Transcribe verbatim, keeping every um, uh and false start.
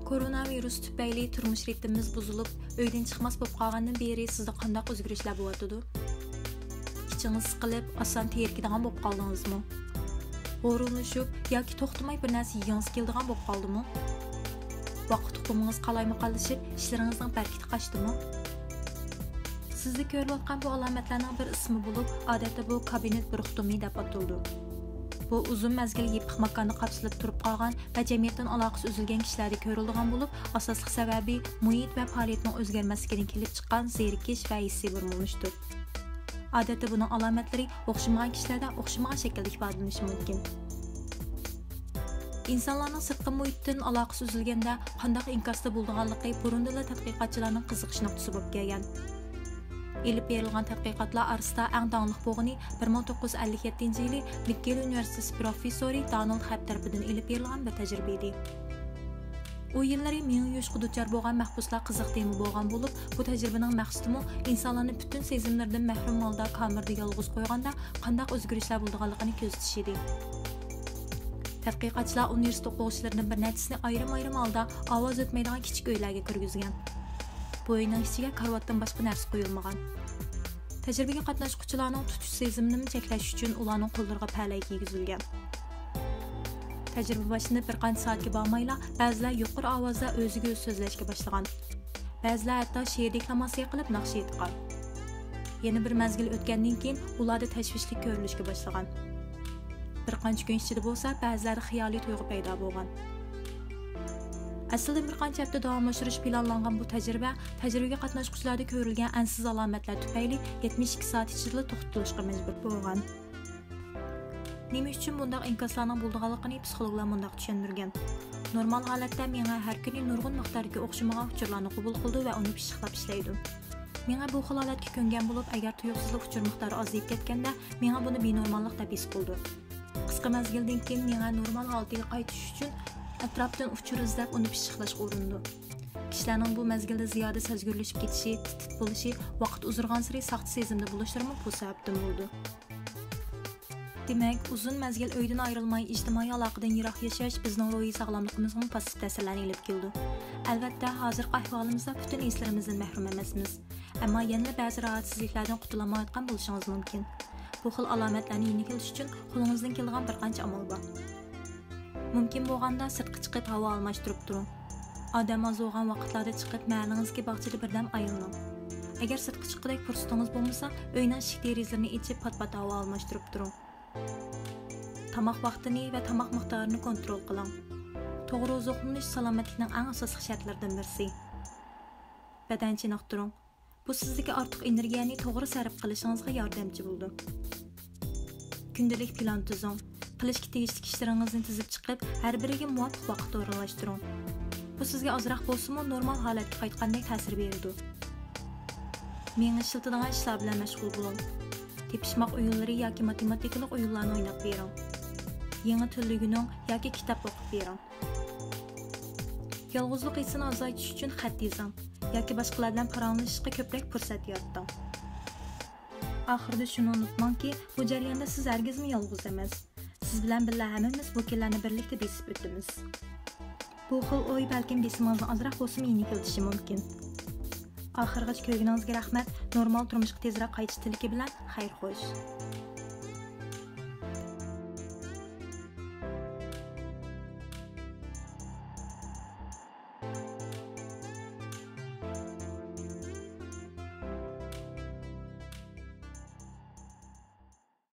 كورونا ۋىرۇس تۈپەيلى تۇرمۇش رىتىمىمىز بۇزۇلۇپ، ئۆيدىن چىقماس بولۇپ قالغاندىن بېرى سىزدە قانداق ئۆزگىرىشلەر بولۇۋاتىدۇ؟ ئىچىڭىز سىقىلىپ، ئاسان تېرىكىدىغان بولۇپ قالدىڭىزمۇ؟ ھورۇنلىشىپ ياكى توختىماي بىر نەرسە يېگۈڭىز كېلىدىغان بولۇپ قالدىمۇ؟ ۋاقىت ئۇقۇمىڭىز قالايمىقانلىشىپ، ئىشلىرىڭىزنىڭ بەرىكىتى قاچتىمۇ؟ سىزدە كۆرۈلۈۋاتقان بۇ ئالامەتلەرنىڭ بىر ئىسمى بولۇپ، ئادەتتە بۇ كابىنېت بىرۇقتۇمى دەپ ئاتىلىدۇ. بۇ ئۇزۇن مەزگىل يېپىق ماكاندا قاپسىلىپ تۇرۇپ قالغان ۋە جەمئىيەتتىن ئالاقىسى ئۈزۈلگەن كىشىلەردە كۆرۈلىدىغان بولۇپ، ئاساسلىق سەۋەبى مۇھىت ۋە پائالىيەتنىڭ ئۆزگەرمەسلىكىدىن كېلىپ چىققان زېرىكىش ۋە ھېسسىي بۇرمىلىنىشتۇر. ئادەتتە بۇنىڭ ئالامەتلىرى ئوخشىمىغان كىشىلەردە ئوخشىمىغان شەكىلدە ئىپادىلىنىشى مۇمكىن. ئىنسانلارنىڭ سىرتقى مۇھىتتىن ئالاقىسى ئۈزۈلگەندە قانداق ئىنكاستا بولىدىغانلىقى بۇرۇندىنلا تەتقىقاتچىلارنىڭ قىزىقىش نۇقتىسى بولۇپ كەلگەن. ئېلىپ بېرىلغان تەتقىقاتلار ئارىسىدا ئەڭ داڭلىق بولغىنى بىر مىڭ توققۇز يۈز ئەللىك يەتتىنچى يىلى مىكگىل ئۇنىۋېرسىتېتى پروفېسسورى دونالد خەپ تەرىپىدىن ئېلىپ بېرىلغان بىر تەجرىبە ئىدى. ئۇ يىللىرى مېڭە يۇيۇشقا دۇچار بولغان مەھبۇسلار قىزىق تېما بولغان بولۇپ، بۇ تەجرىبىنىڭ مەقسىتىمۇ ئىنسانلارنى پۈتۈن سېزىملىرىدىن مەھرۇم ھالدا كامېردا يالغۇز قويغاندا قانداق ئۆزگىرىشلەر بولىدىغانلىقىنى كۆزىتىش ئىدى. تەتقىقاتچىلار ئۇنىۋېرسىتېت ئوقۇغۇچىلىرىنىڭ بىر نەچچىسىنى ئايرىم-ئايرىم ھالدا ئاۋاز ئۆتمەيدىغان كىچىك ئۆيلەرگە كىرگۈزگەن. بۇ ئۆينىڭ ئىچىگە كارىۋاتتىن باشقا نەرسە قويۇلمىغان. تەجرىبىگە قاتناشقۇچىلارنىڭ تۇتۇش سېزىمىنىمۇ چەكلەش ئۈچۈن ئۇلارنىڭ قوللىرىغا پەلەي كىيگۈزۈلگەن. تەجرىبە باشلىنىپ بىر قانچە سائەتكە بارمايلا، بەزىلەر يۇقىرى ئاۋازدا ئۆزىگە ئۆزى سۆزلەشكە باشلىغان. بەزىلەر ھەتتا شېئىر دېكلاماتسىيە قىلىپ ناخشا ئېيتقان. يەنە بىر مەزگىل ئۆتكەندىن كېيىن ئۇلاردا تەشۋىشلىك كۆرۈلۈشكە باشلىغان. بىر قانچە كۈن ئىچىدە بولسا بەزىلەردە خىيالىي تۇيغۇ پەيدا بولغان. ئەسلىدە بىر قانچە ھەپتە داۋاملاشتۇرۇش پىلانلانغان بۇ تەجرىبە، تەجرىبىگە قاتناشقۇچىلاردا كۆرۈلگەن ئەنسىز ئالامەتلەر تۈپەيلى يەتمىش ئىككى سائەت ئىچىدىلا توختىتىلىشقا مەجبۇر بولغان. نېمە ئۈچۈن بۇنداق ئىنكاسلارنىڭ بولىدىغانلىقىنى پسىخولوگلار مۇنداق چۈشەندۈرگەن: نورمال ھالەتتە مېڭە ھەر كۈنى نۇرغۇن مىقداردىكى ئوخشىمىغان ئۇچۇرلارنى قوبۇل قىلىدۇ ۋە ئۇنى پىششىقلاپ ئىشلەيدۇ. مېڭە بۇ خىل ھالەتكە كۆنگەن بولۇپ، ئەگەر تۇيۇقسىزلا ئۇچۇر مىقدارى ئازىيىپ كەتكەندە، مېڭە بۇنى بىنورماللىق دەپ ھېس قىلىدۇ. قىسقا مەزگىلدىن كېيىن مېڭە نورمال ھالىتىگە قايتىش ئۈچۈن ئەتراپتىن ئۇچۇر ئىزدەپ، ئۇنى پىششىقلاشقا ئۇرۇنىدۇ. كىشىلەرنىڭ بۇ مەزگىلدە زىيادە سەزگۈرلىشىپ كېتىشى، تىت-تىت بولۇشى ۋاقىت ئۇزارغانسېرى ساختا سېزىمدە بولۇشلىرىمۇ بۇ سەۋەبتىن بولىدۇ. دېمەك، ئۇزۇن مەزگىل ئۆيدىن ئايرىلماي، ئىجتىمائىي ئالاقىدىن يىراق ياشاش بىزنىڭ روھىي ساغلاملىقىمىزغىمۇ پاسسىپ تەسىرلەرنى ئېلىپ كېلىدۇ. ئەلۋەتتە، ھازىرقى ئەھۋالىمىزدا پۈتۈن ھېسلىرىمىزدىن مەھرۇم ئەمەسمىز. ئەمما يەنىلا بەزى راھەتسىزلىكلەردىن قۇتۇلالمايۋاتقان بولۇشىڭىز مۇمكىن. بۇ خىل ئالامەتلەرنى يېنىكلىتىش ئۈچۈن قولىڭىزدىن كېلىدىغان بىر قانچە ئامال بار. مۇمكىن بولغاندا سىرتقا چىقىپ ھاۋا ئالماشتۇرۇپ تۇرۇڭ. ئادەم ئاز بولغان ۋاقىتلاردا چىقىپ مەھەللىڭىزدىكى باغچىدا بىردەم ئايلىنىڭ. ئەگەر سىرتقا چىققۇدەك پۇرسىتىڭىز بولمىسا، ئۆينىڭ ئىشىك دېرىزىلىرىنى ئېچىپ پات-پات ھاۋا ئالماشتۇرۇپ تۇرۇڭ. تاماق ۋاقتىنى ۋە تاماق مىقدارىنى كونترول قىلىڭ. توغرا ئوزۇقلىنىش سالامەتلىكنىڭ ئەڭ ئاساسلىق شەرتلىرىدىن بىرسى. بەدەن چېنىقتۇرۇڭ. بۇ سىزدىكى ئارتۇق ئېنېرگىيەنى توغرا سەرپ قىلىشىڭىزغا ياردەمچى بولىدۇ. كۈندىلىك پىلان تۈزۈڭ. قىلىشقا تېگىشلىك ئىشلىرىڭىزنى تىزىپ چىقىپ، ھەر بىرىگە مۇۋاپىق ۋاقىتتا ئورۇنلاشتۇرۇڭ. بۇ سىزگە ئازراق بولسىمۇ نورمال ھالەتكە قايتقاندەك تەسىر بېرىدۇ. مېڭە ئىشلىتىدىغان ئىشلار بىلەن مەشغۇل بولۇڭ. تېپىشماق ئويۇنلىرى ياكى ماتېماتىكىلىق ئويۇنلارنى ئويناپ بېرىڭ. يېڭى تىل ئۆگىنىڭ ياكى كىتاب ئوقۇپ بېرىڭ. يالغۇزلۇق ھېسسىنى ئازايتىش ئۈچۈن خەت يېزىڭ ياكى باشقىلار بىلەن پاراڭلىشىشقا كۆپرەك پۇرسەت يارىتىڭ. ئاخىرىدا شۇنى ئۇنتۇماڭكى، بۇ جەرياندا سىز ھەرگىزمۇ يالغۇز ئەمەس. سىز بىلەن بىللە ھەممىمىز بۇ كۈنلەرنى بىرلىكتە بېسىپ ئۆتىمىز. بۇ خىل ئوي بەلكىم بېسىمىڭىزنى ئازراق بولسىمۇ يېنىكلىتىشى مۇمكىن. ئاخىرغىچە كۆرگىنىڭىزگە رەھمەت. نورمال تۇرمۇشقا تېزرەك قايتىش تىلىكى بىلەن، خەير خوش.